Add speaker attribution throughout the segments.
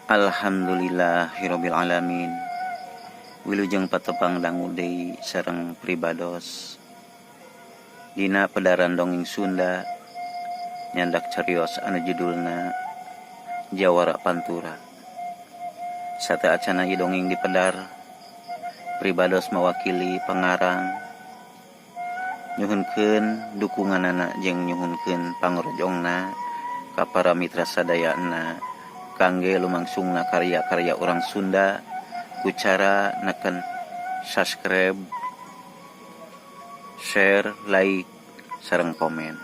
Speaker 1: Alhamdulillahirabbil alamin. Wilujeng patepang dangu deui sareng pribados dina pedaran dongeng Sunda nyandak carios anu judulna Jawara Pantura. Sateuacana ieu dongeng dipedar pribados mawakili pangarang nyuhunkeun dukunganana jeung nyuhunkeun pangrojongna ka para mitra sadayana kangge lumangsungna karya-karya urang Sunda ku cara neken subscribe, share, like, sareng komen.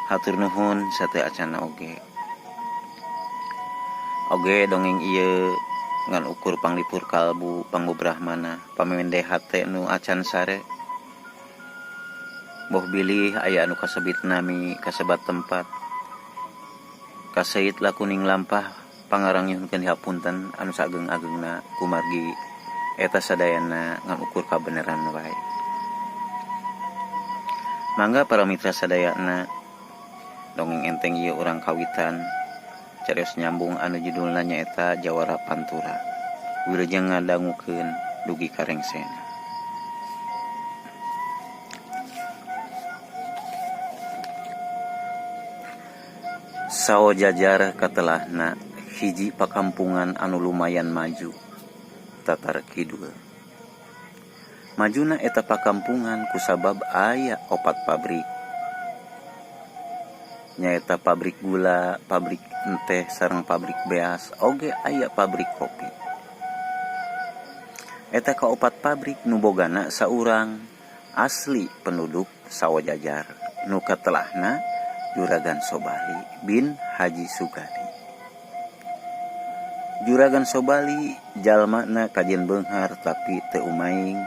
Speaker 1: Hatur nuhun sateuacana oge. Oge dongeng ieu ngan ukur panglipur kalbu pangbubrahmana pamende hate nu acan sare. Boh bilih aya anu kasebit nami kasebat tempat. Kasait lakuning lampah pangarang nyuhunkeun dihapunten anu saageng-agengna kumargi eta sadayana ngan ukur kabeneran wae. Mangga para mitra sadayana dongeng enteng ieu urang kawitan carios nyambung anu judulna nyaeta Jawara Pantura. Wilujeng ngadangukeun dugi ka rengsena. Saojajar katelahna hiji pakampungan anu lumayan maju tatar kidul. Majuna eta pakampungan kusabab aya opat pabrik. Nyaeta pabrik gula, pabrik enteh sareng pabrik beas, oge aya pabrik kopi. Eta kaopat pabrik nu bogana saurang asli penduduk Saojajar nu katelahna Juragan Sobali bin Haji Sugali. Juragan Sobali jalmana kajen beunghar tapi teu umaing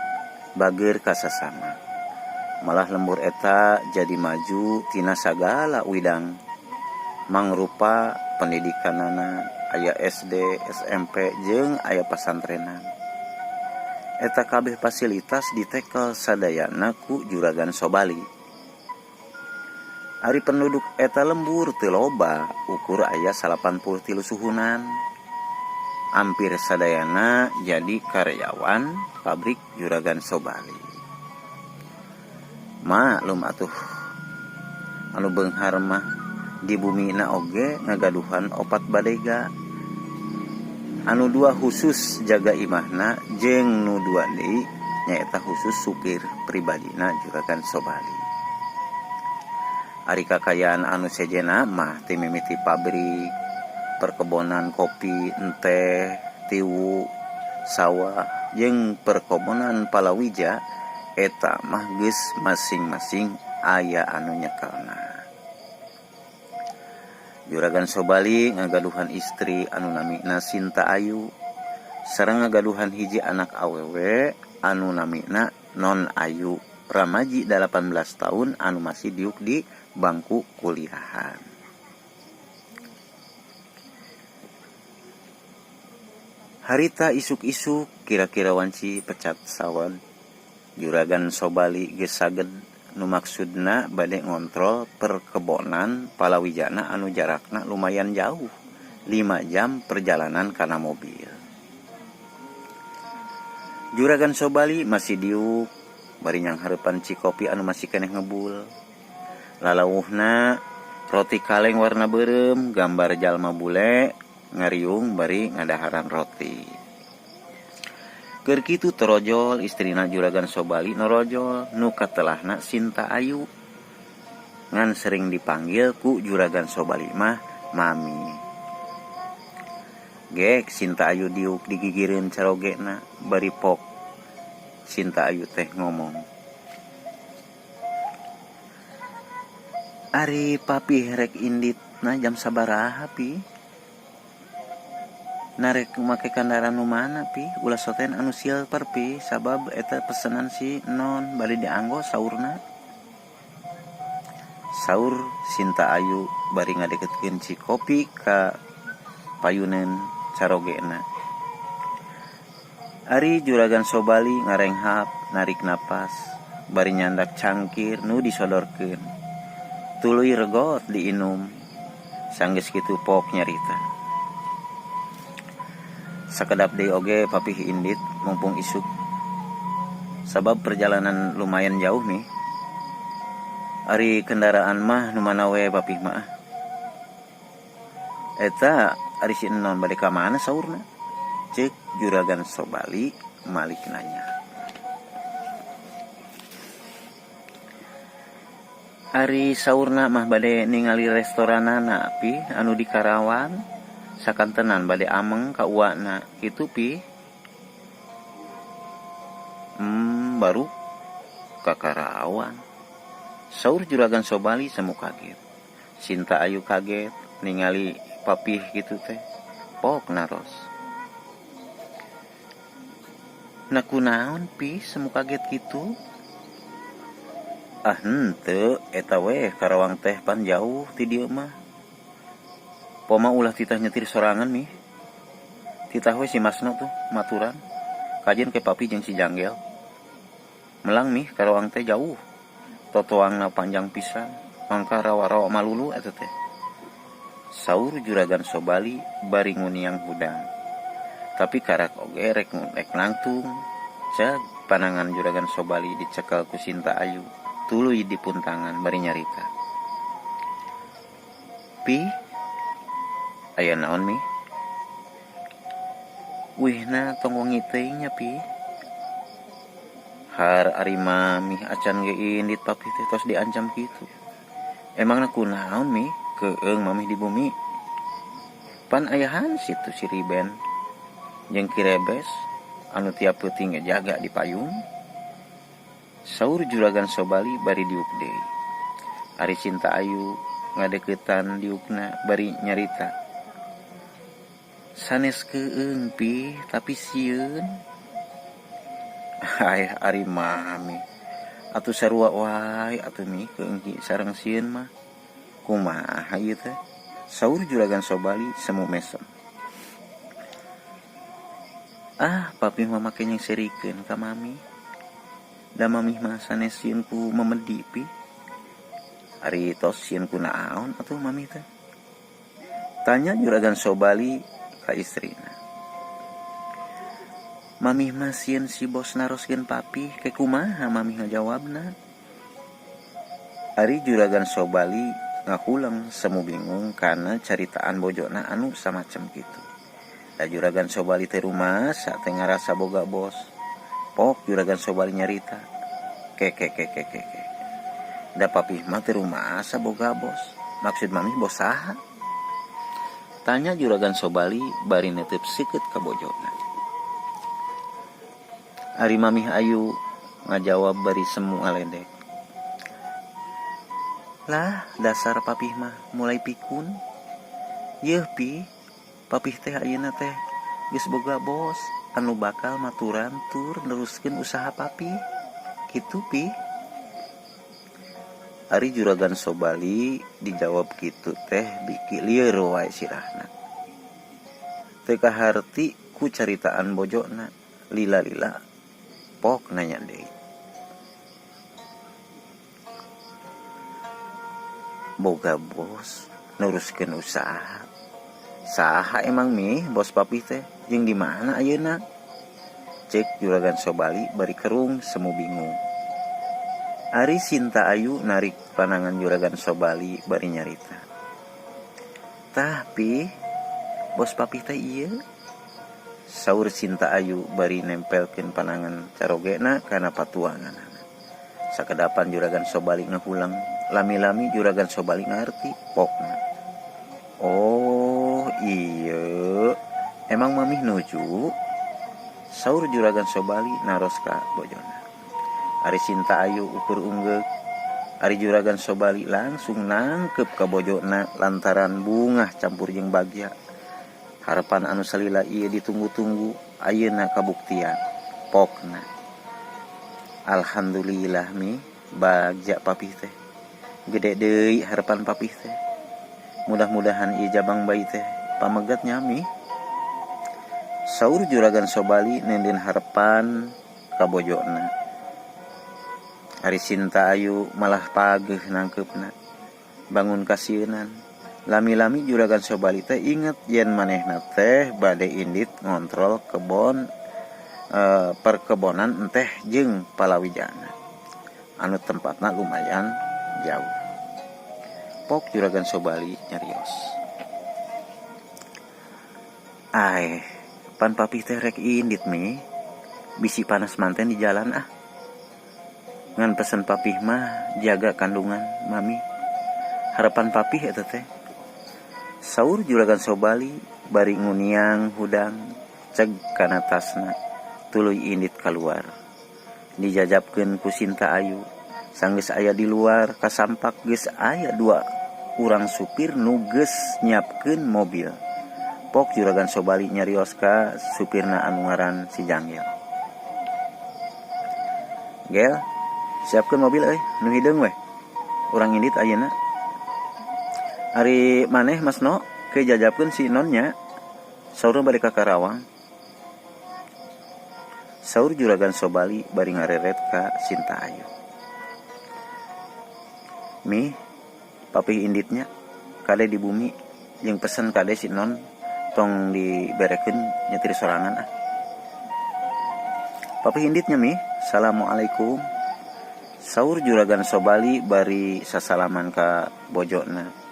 Speaker 1: bageur ka sasama. Malah lembur eta jadi maju tina sagala widang mangrupa pendidikanana aya SD, SMP jeung aya pasantrenan. Eta kabeh fasilitas ditekel sadayana ku Juragan Sobali. Ari penduduk eta lembur teu loba ukur aya 83 suhunan. Ampir sadayana jadi karyawan pabrik Juragan Sobali. Maklum atuh anu beunghar mah di bumina oge ngagaduhan opat badega. Anu dua khusus jaga imahna jeung nu dua deui nyaeta khusus supir pribadina Juragan Sobali. Ari kakayaan anu sejenna mah ti mimiti pabrik, perkebonan kopi, enteh, tiwu, sawah jeung perkebonan palawija eta mah geus masing-masing aya anu nyekelna. Juragan Sobali ngagaduhan istri anu namina Sinta Ayu sareng ngagaduhan hiji anak awewe anu namina Non Ayu ramaji 18 tahun anu masih diuk di bangku kuliahan. Harita isuk-isuk kira-kira wanci pecat sawan Juragan Sobali geus saged nu maksudna bade ngontrol perkebonan palawijana anu jarakna lumayan jauh 5 jam perjalanan kana mobil. Juragan Sobali masih diuk bari nyanghareupan cikopi anu masih keneh ngebul. Lalawuhna roti kaleng warna beureum gambar jalma bule ngariung bari ngadaharan roti. Keur kitu torojol istrina Juragan Sobali norojol nu katelahna Sinta Ayu. Ngan sering dipanggil ku Juragan Sobali mah Mami. Gek Sinta Ayu diuk digigireun carogena bari pok. Sinta Ayu teh ngomong. Ari papi rek inditna jam sabaraha pi? Narek make kendaraan nu mana pi? Ulah soten anu silver pi sabab eta pesenan si non bari dianggo saurna. Saur Sinta Ayu bari ngadeketkeun cikopi ka payuneun carogena. Ari Juragan Sobali ngarenghap narik napas bari nyandak cangkir nu disodorkeun. Tuluy regot diinum. Sanggeus kitu pok nyarita. Sakedap deui oge papih indit mumpung isuk. Sabab perjalanan lumayan jauh mih. Ari kendaraan mah nu mana we papih mah ah. Eta ari si Enon bade ka mana saurna? Ceuk Juragan Sobali malik nanya. Ari saurna mah bade ningali restoranana pi anu di Karawang, sakantenan bade ameng ka uwana kitu pi. Emm baru ka Karawang. Saur Juragan Sobali semu kaget. Sinta Ayu kaget ningali papih kitu teh. Pok naros. Nah kunaon pi semu kaget kitu? Ah henteu, eta weh Karawang teh pan jauh ti dieu mah. Poma ulah titah nyetir sorangan mih. Titah we si Masno tuh maturan. Kajen ke papi jeung si Janggel. Melang mih Karawang teh jauh. Totoangna panjang pisan, mangka rawa-rawa malulu eta teh. Saur Juragan Sobali bari nguniang hudang. Tapi karak oge rek rek nangtung. Cag panangan Juragan Sobali dicekel ku Sinta Ayu, tuluy dipuntangan bari nyarita. Pi, aya naon mi? Wihna tong wengi teuing nya pi. Har ari mamih acan ge indit papih teh tos diancam kitu. Emangna kunaon mi keung mamih di bumi. Pan aya hansip tuh si Riben jeung Ki Rebes anu tiap peuting ge jaga di payung. Saur Juragan Sobali bari diuk deui. Ari Sinta Ayu ngadeuketan diukna bari nyarita. Sanes keung pi tapi sieun. Aih ari mami atuh sarua wae atuh mi keung sareng sieun mah. Kumaha ieu teh? Saur Juragan Sobali semu mesem. Ah papi mah make nyengserikeun ka mami. Da mamih mah sanes sieun ku memedi pi. Ari tos sieun ku naon atuh mami teh? Tanya Juragan Sobali ka istrina. Mamih mah sieun si bos naroskeun papih ke kumaha mamih ngajawabna. Ari Juragan Sobali ngahulang semu bingung kana caritaan bojona anu samacam kitu. Da Juragan Sobali teh rumasa teh ngarasa boga bos. Pok Juragan Sobali nyarita. Kekekekekeke. Da papih mah teu rumasa boga bos. Maksud mamih bos saha? Tanya Juragan Sobali bari netep seukeut ka bojona. Ari Mamih Ayu ngajawab bari semu ngaledek. Lah, dasar papih mah mulai pikun. Yeuh pi, papih teh ayeuna teh geus boga bos anu bakal maturan tur neruskeun usaha papih. Kitu pi. Ari Juragan Sobali dijawab kitu teh biki lieur wae sirahna. Teu kaharti ku caritaan bojona, lila-lila pok nanya deui. Boga bos neruskeun usaha. Saha emang mih bos papih teh jeung di mana ayeuna? Cek Juragan Sobali bari kerung semu bingung. Ari Sinta Ayu narik panangan Juragan Sobali bari nyarita. Tah pi, bos papih teh ieu. Saur Sinta Ayu bari nempelkeun panangan carogena kana patuanganana. Sakedapan Juragan Sobali ngahulang, lami-lami Juragan Sobali ngarti pokna. Oh, ieu. Emang mamih nuju? Saur Juragan Sobali naros ka bojona. Ari Sinta Ayu ukur unggeuk. Ari Juragan Sobali langsung nangkep ka bojona lantaran bungah campur jeung bagja. Harapan anu salila ieu ditunggu-tunggu ayeuna kabuktian. Pokna. Alhamdulillah mi bagja papih teh. Gede deui harapan papih teh. Mudah-mudahan ieu jabang bayi teh pamegat nya mi. Saur Juragan Sobali nenden harapan ka bojona. Ari Sinta Ayu malah pageuh nangkeupna. Bangun kasieunan. Lami-lami Juragan Sobali teh inget yen manehna teh bade indit ngontrol kebon perkebonan enteh jeung palawijana anu tempatna lumayan jauh. Pok Juragan Sobali nyarios. Aeh, pan papih teh rek indit mi, bisi panas manten di jalan ah. Ngan pesen papih mah jaga kandungan mami. Harapan papih eta teh. Saur Juragan Sobali bari nguniang hudang ceg kana tasna tuluy indit kaluar. Dijajabkeun ku Sinta Ayu. Sanggeus aya di luar kasampak geus aya dua urang supir nu geus nyiapkeun mobil. Pok Juragan Sobali nyarios ka supirna anu ngaran si Janggel. Gel, siapkeun mobil euy, nu hideung weh. Urang indit ayeuna. Ari maneh Masno ke jajabkeun si Non nya. Saurna bade ka Karawang. Saur Juragan Sobali bari ngareret ka Sinta Ayu. Mih, papih inditnya kade di bumi jeung pesen kade si Non tong diberekeun nyetir sorangan ah. Papih inditnya mih, salamualaikum. Saur Juragan Sobali bari sasalaman ka bojona.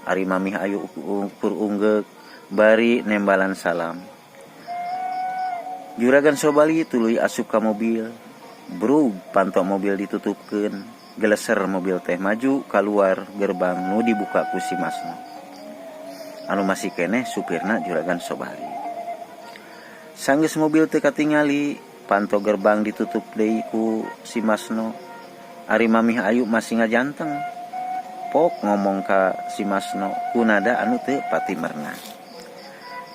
Speaker 1: Ari Mamih Ayu ukur unggeuk bari nembalan salam. Juragan Sobali tuluy asup ka mobil. Brug panto mobil ditutupkeun, geleser mobil teh maju kaluar gerbang nu dibuka ku si Masno. Anu masih keneh supirna Juragan Sobali. Sanggeus mobil teu katingali, panto gerbang ditutup deui ku si Masno. Ari Mamih Ayu masih ngajanteng. Pok ngomong ka si Masno ku nada anu teu patimerna.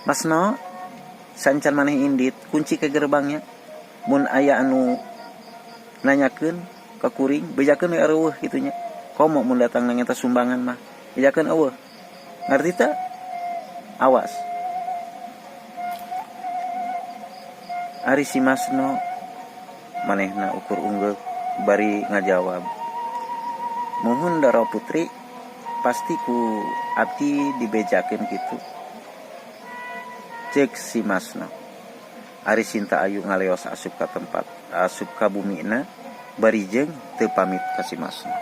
Speaker 1: Masno, sancan maneh indit kunci ke gerbangnya. Mun aya anu nanyakeun ka kuring, bejakeun we areuweuh kitu nya. Komo mun datang nangeta sumbangan mah, bejakeun eueuh. Ngarti teu? Awas. Ari si Masno manehna ukur unggeuk bari ngajawab. Muhun Dara Putri, pasti ku abdi dibejakeun kitu. Ceuk si Masno. Ari Sinta Ayu ngaleos asup ka tempat asup ka bumina bari jeung teu pamit ka si Masno.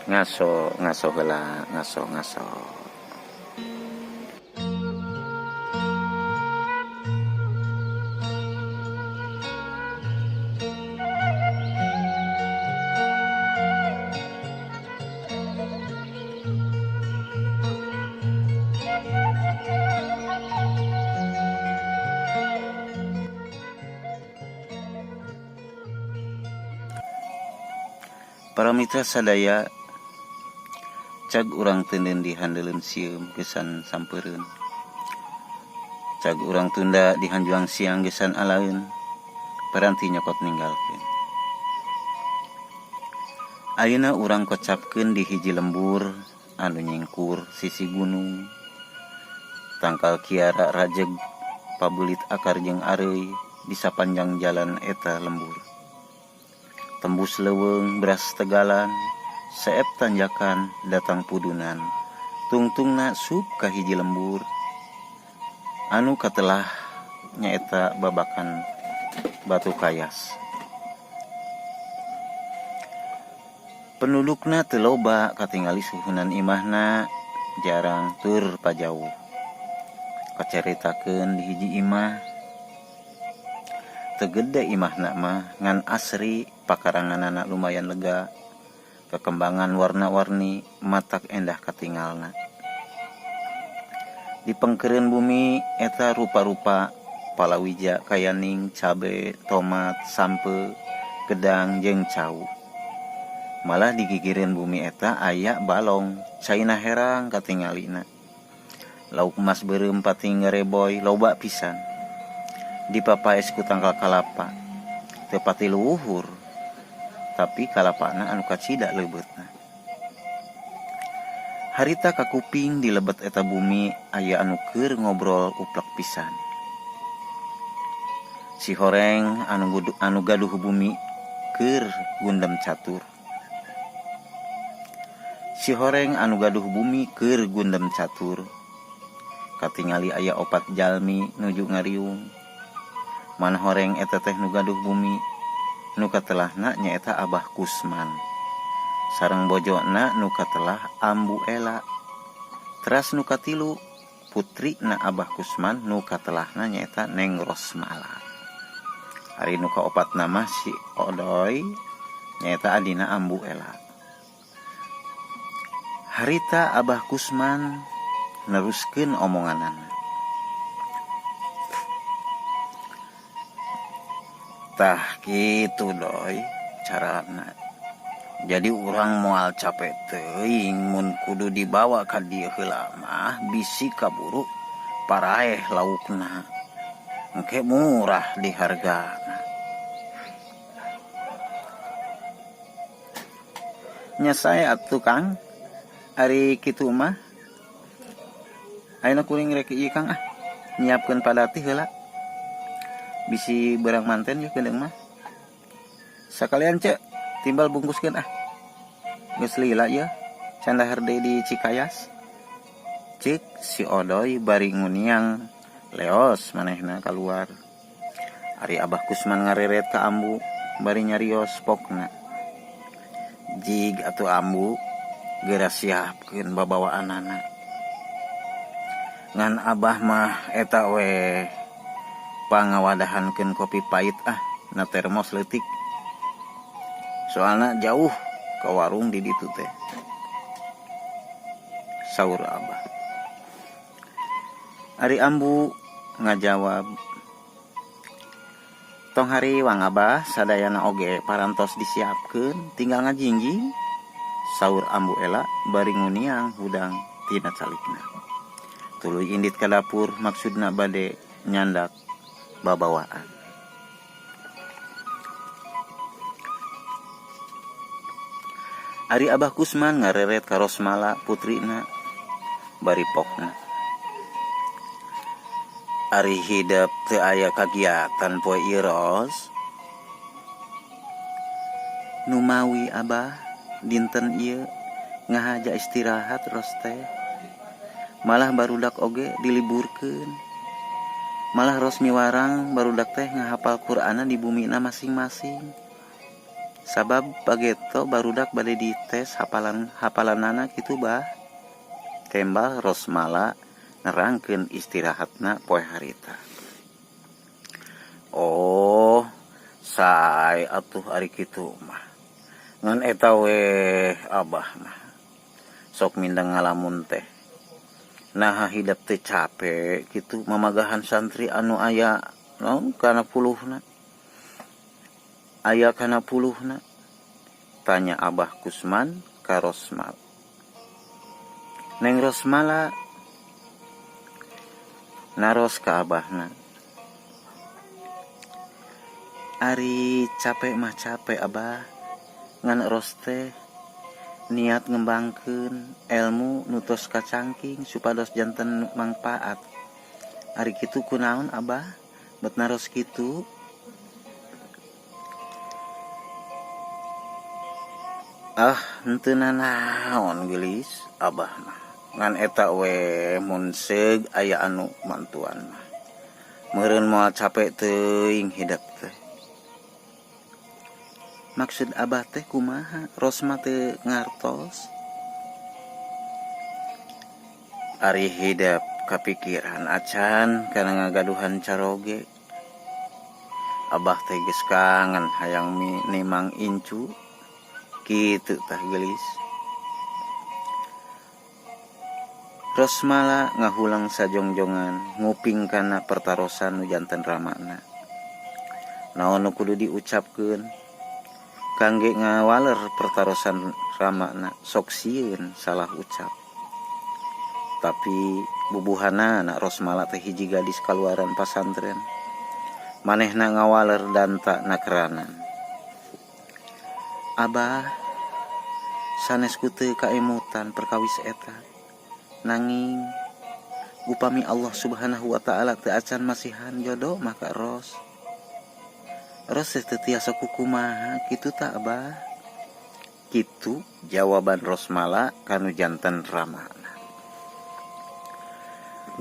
Speaker 1: Ngaso ngaso heula ngaso ngaso. Para mitra sadaya cag urang teuneun di handeuleun sieum geusan sampeureun. Cag urang tunda di hanjuang siang geusan alaeun paranti nyokot ninggalkeun. Ayeuna urang kocapkeun di hiji lembur anu nyingkur sisi gunung. Tangkal kiara rajeg pabeulit akar jeung areuy di sapanjang jalan eta lembur. Tembus leuweung beras tegalan, seep tanjakan datang pudunan, tungtungna sup ka hiji lembur anu katelah nyaeta babakan Batu Kayas. Pendudukna teu loba katingali suhunan imahna jarang tur pajauh. Kacaritakeun di hiji imah. Teu gede imahna mah ngan asri pakaranganana lumayan lega. Kekembangan warna-warni matak endah katingalna. Di pengkeureun bumi eta rupa-rupa palawija kayaning cabe, tomat, sampeu, gedang jeung cau. Malah di gigireun bumi eta aya balong caina herang katingalina. Lauk emas beureum pating gareboy loba pisan. Dipapaes ku tangkal kalapa. Teu pati luhur tapi kalapana anu kacida leubeutna. Harita kakuping di lebet eta bumi aya anu keur ngobrol uplek pisan. Si horeng anu gaduh bumi keur gundem catur. Si horeng anu gaduh bumi keur gundem catur. Katingali aya opat jalmi nuju ngariung. Man horeng eta teh nu gaduh bumi. Nu katelahna nyaeta Abah Kusman. Sareng bojona nu katelah Ambu Ela. Teras nu katilu putrina Abah Kusman nu katelahna nyaeta Neng Rosmala. Ari nu kaopatna mah si Odoy nyaeta adina Ambu Ela. Harita Abah Kusman neruskeun omonganana. Tah kitu Doy carana. Jadi urang moal capek teuing mun kudu dibawa ka dieu heula mah bisi kaburu paraeh laukna. Engke murah di hargana. Nya sae atuh Kang, ari kitu mah. Ayeuna kuring rek ieu Kang ah, nyiapkeun padati heula. Bisi beurang manten yeuh geuning mah. Sakalian ce, timbal bungkuskeun ah. Geus lila ieu, can dahar deui di Cikayas. Ceuk si Odoy bari nguniang leos manehna kaluar. Ari Abah Kusman ngareret ka Ambu bari nyarios pokna. Jig atuh Ambu, geura siapkeun babawaanana. Ngan Abah mah eta we pangawadahankeun kopi pait ah na termos leutik. Soalna jauh ka warung di ditu teh. Saur Abah. Ari Ambu ngajawab, Tong hariwang Abah, sadayana oge parantos disiapkeun, tinggal ngajingjing. Saur Ambu Ela bari nguniang hudang tina calikna. Tuluy indit ka dapur maksudna bade nyandak babawaan. Ari Abah Kusman ngareret ka Rosmala putrina bari pokna. Ari hidep teu aya kagiatan poe ieu Ros. Numawi Abah dinten ieu ngahaja istirahat Ros teh. Malah barudak oge diliburkeun. Malah Ros miwarang barudak teh ngahapal Qur'anna di bumina masing-masing. Sabab pageto barudak bade dites hapalan hapalanana kitu Bah. Tembal Rosmala nerangkeun istirahatna poe harita. Oh, sae atuh ari kitu mah. Ngan eta we Abah mah. Sok mindeng ngalamun teh. Naha hidep teu cape kitu mamagahan santri anu aya naon kana puluhna. Aya kana puluhna? Tanya Abah Kusman ka Rosmala. Neng Rosmala naros ka abahna. Ari capek mah capek Abah, ngan Ros teh niat ngembangkeun elmu nu tos kacangking supados janten mangpaat. Ari kitu kunaon Abah bet naros kitu? Ah henteu nanaon geulis Abah mah. Ngan eta we mun seug aya anu mantuan mah. Meureun moal capek teuing hidep teh. Maksud Abah teh kumaha? Ros mah teu ngartos. Ari hidep kapikiran acan kana ngagaduhan caroge. Abah teh geus kangen hayang nimang incu. Kitu tah geulis. Rosmala ngahulang sajongjongan nguping kana pertarosan nu janten ramana. Naon nu kudu diucapkeun kangge ngawaler pertarosan ramana sok sieun salah ucap. Tapi bubuhanana Rosmala teh hiji gadis kaluaran pasantren. Manehna ngawaler danta nakeranan. Abah sanes ku teu kaemutan perkawis eta. Nanging upami Allah Subhanahu wa taala teu acan masihan jodoh mah ka Ros. Ros teh teu tiasa kukumaha kitu tah Abah. Kitu jawaban Rosmala kanu janten ramana.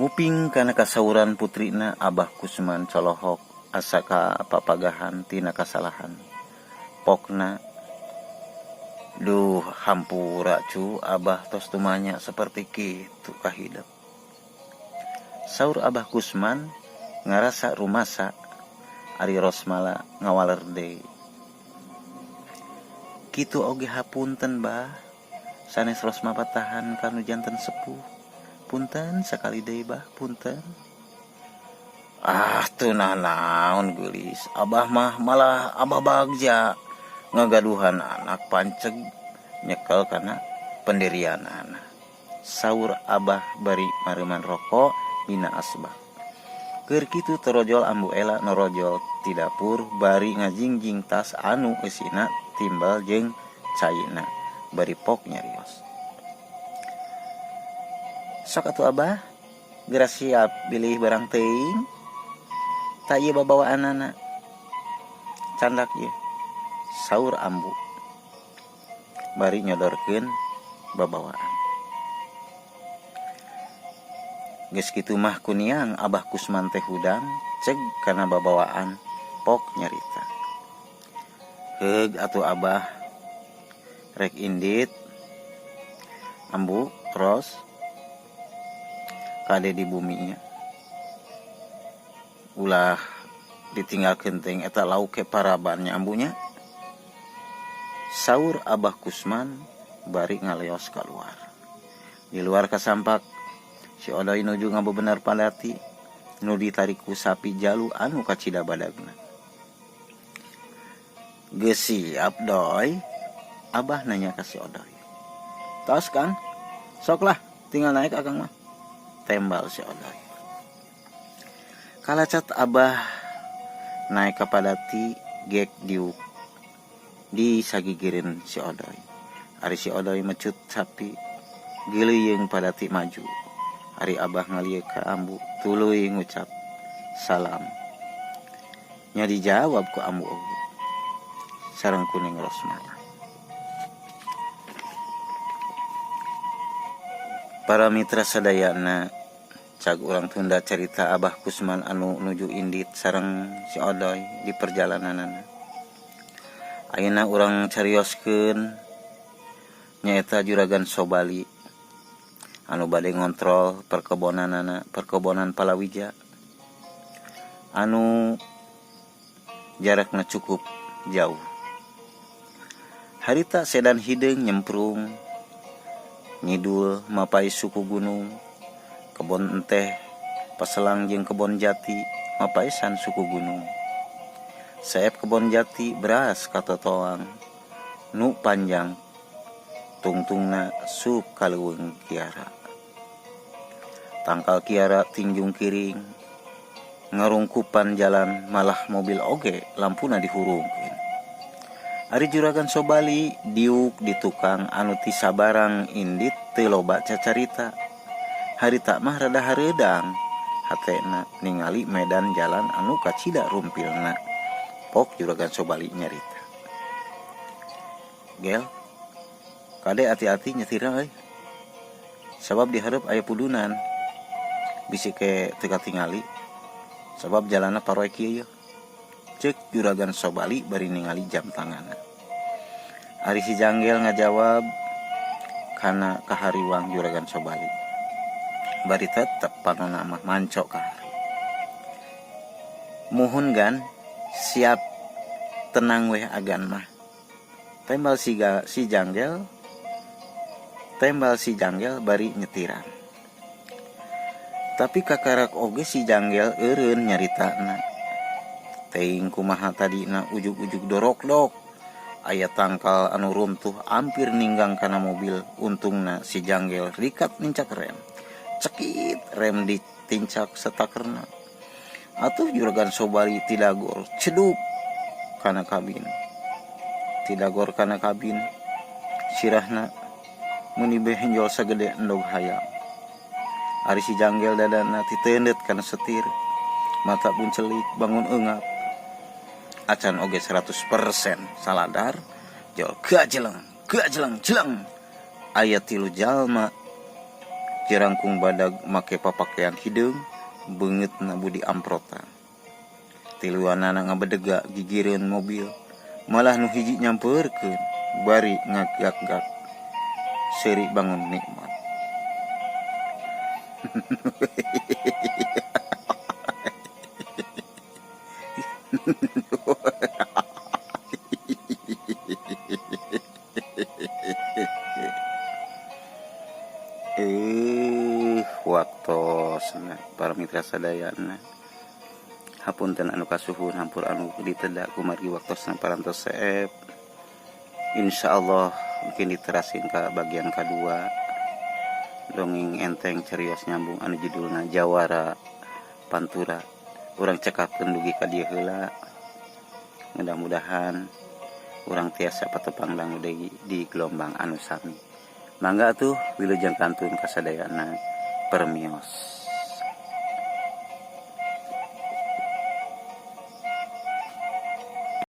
Speaker 1: Nguping kana kasauran putrina Abah Kusman colohok asa kapapagahan tina kasalahan. Pokna, Duh hampura cu abah tos tumanya saperti kitu kahidep. Saur Abah Kusman ngarasa rumasa ari Rosmala ngawaler deui. Kitu oge hapunten bah, sanes Rosma patahan ka nu janten sepuh. Punten sakali deui bah, punten. Ah teu nanaon geulis, abah mah malah abah bagja ngagaduhan anak panceg nyekel kana pendirianana. Saur abah bari mareuman roko dina asbak. Keur kitu torojol Ambu Ela norojol ti dapur bari ngajingjing tas anu eusina timbel jeung caina bari pok nyarios. Sok atuh abah, geura siap bilih barang teuing. Tah ieu babawaanana. Candak ieu. Saur Ambu. Bari nyodorkeun babawaan. Geus kitu mah kuniang Abah Kusman teh hudang ceg kana babawaan pok nyarita. Heug atuh Abah rek indit Ambu ros kade di bumi nya. Ulah ditinggalkeun teuing eta lauk ke paraban nya Ambu nya. Saur Abah Kusman bari ngaleos kaluar. Di luar kasampak, si Odoy nuju ngabebener padati nu ditarik ku sapi jalu anu kacida badagna. Geus siap Doy? Abah nanya ka si Odoy. Tos Kang, sok lah tinggal naik akang mah, tembal si Odoy. Kalacat Abah naek ka padati gek diuk di sagigireun si Odoy. Ari si Odoy mecut sapi gileuyeung padati maju. Ari Abah ngalieu ka Ambu tuluy ngucap salam. Nya dijawab ku Ambu oge sareng kuning Rosmala. Para mitra sadayana. Cag urang tunda carita Abah Kusman anu nuju indit sareng si Odoy di perjalananana. Ayeuna urang carioskeun nyaeta Juragan Sobali anu bade ngontrol perkebonanana, perkebonan palawija anu jarakna cukup jauh. Harita sedan hideung nyemprung ngidul mapai suku gunung, kebon enteh paselang jeung kebon jati mapaisan suku gunung. Seep kebon jati beras katotoang nu panjang tungtungna sup ka leuweung kiara. Tangkal kiara tingjung kiring ngarungkupan jalan malah mobil oge lampuna dihurungkeun. Ari Juragan Sobali diuk di tukang anu ti sabarang indit teu loba cacarita. Harita mah rada hareudang hatena ningali medan jalan anu kacida rumpilna. Pok Juragan Sobali nyarita. Gel, kade ati-ati nyetirna euy. Sabab di hareup aya pudunan. Bisi ke teu katingali sabab jalanna paroe kieu yeuh. Ceuk Juragan Sobali bari ningali jam tanganna. Ari si Janggel ngajawab kana kahariwang Juragan Sobali. Bari tetep panonna mah manco ka hari. Muhun Gan, siap tenang weh agan mah. Tembal si, si Janggel, tembal si Janggel bari nyetiran. Tapi kakarak oge si Janggel eureun nyaritana. Teuing kumaha tadina ujug-ujug dorokdok aya tangkal anu runtuh ampir ninggang kana mobil untungna si Janggel rikat nincak rem. Cekit rem ditincak satakerna. Atuh Juragan Sobali tidagor ceduk kana kabin. Tidagor kana kabin sirahna meuni benjol sagede endog hayam. Ari si Janggel dadana titeundeut kana setir, mata buncelik bangun eungap. Acan oge 100% saladar jol gajeleng Gajeleng-jeleng aya tilu jalma jerangkung badag make papakean hideung beungeutna budi amprotan. Tiluanana ngabedega gigireun mobil malah nu hiji nyampeurkeun bari ngagak-gak seuri bangun nikmat. Waktosna para mitra sadayana hapunten anu kasuhun hampura anu diteda kumargi waktosna parantos seep. Insyaallah mungkin diterasin ke bagian kedua dongeng enteng cerios nyambung anu judulna Jawara Pantura. Urang cekapkeun dugi ka dieu heula, mudah-mudahan urang tiasa patepang dangu deui di gelombang anu sami. Mangga atuh, wilujeng kantun kasadayana, permios.